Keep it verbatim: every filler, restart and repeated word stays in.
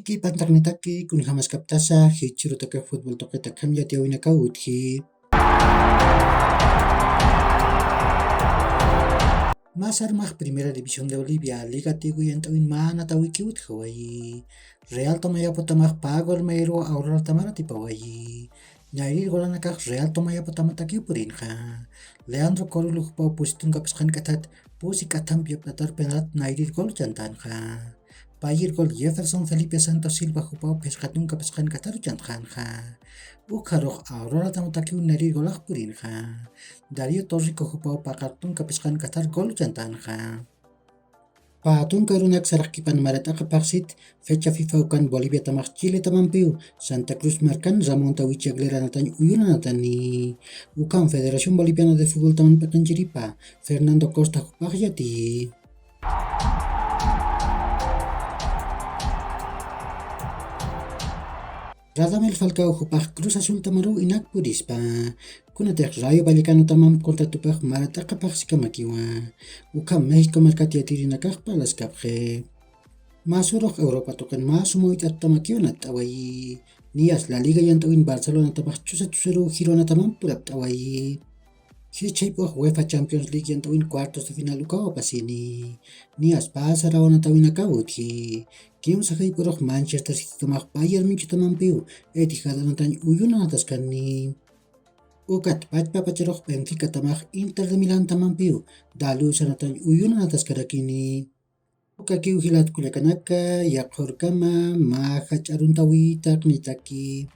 Kipantaqnitaki kunjamaskaptasa jichhirutakax futbol tuqita khamyatiyawinakaw utji. Masarmax primera división de bolivia liga tigu yant'awin manatawiki utjawayi. Real tomayaputamax pagol mayruwa aurora tamaratipawayi. Nayrir golanakax real tomayaputamataki purinxa. Leandro corulu jupaw pusi tunkapisqan k'athat pusi k'athampi yaptatar penrat nayrir gol chantanxa. Payir gol jefferson felipe santos silva jupaw phisqa tunkapisqan k'atharu chantxanxa. Ukharux aurora tamatakiw nayrir golax purinxa. Dario torrico jupaw paqar tunkapisqan k'athar gol chantanxa. Pä tunka arunak saraxkipan marat'aqa phaxsit fecha fifa ukan boliviatamax chiletamampiw santa cruz markan ramonta wichagleranatañ uyunanatani. Ukham federación boliviana de futboltaman p'iqinchiripa fernando costa jupax yatiyi. Radamel falcaw jupax cruz azultamaruw inak purispa. Kunatix rayo vallecanotamam contratupax marat'aqa phaxsikamakiwa. Ukham méxico markat yatirinakax parlaskapxi. Masurux europa tuqin mä suma wit'attamakiw natt'awayi. Niyas la liga yant'awin barcelonatamax chusa chusaruw jiruwanatamam purapt'awayi. Jischhayp'ux uefa champions league yant'awin cuartos de final ukaw apasini. Niyas pasa rawanatawinakaw utji. Kimsa jayp'urux manchester citytamax bayern munchatamampiw etijadanatañ uyunanataskani. Ukat pachpapacharux benficatamax inter de milantamampiw dalusanatañ uyunanataskarakini. Ukakiw jilat kullakanaka, yaqhurkama mä jach'aruntawitaq nitaki.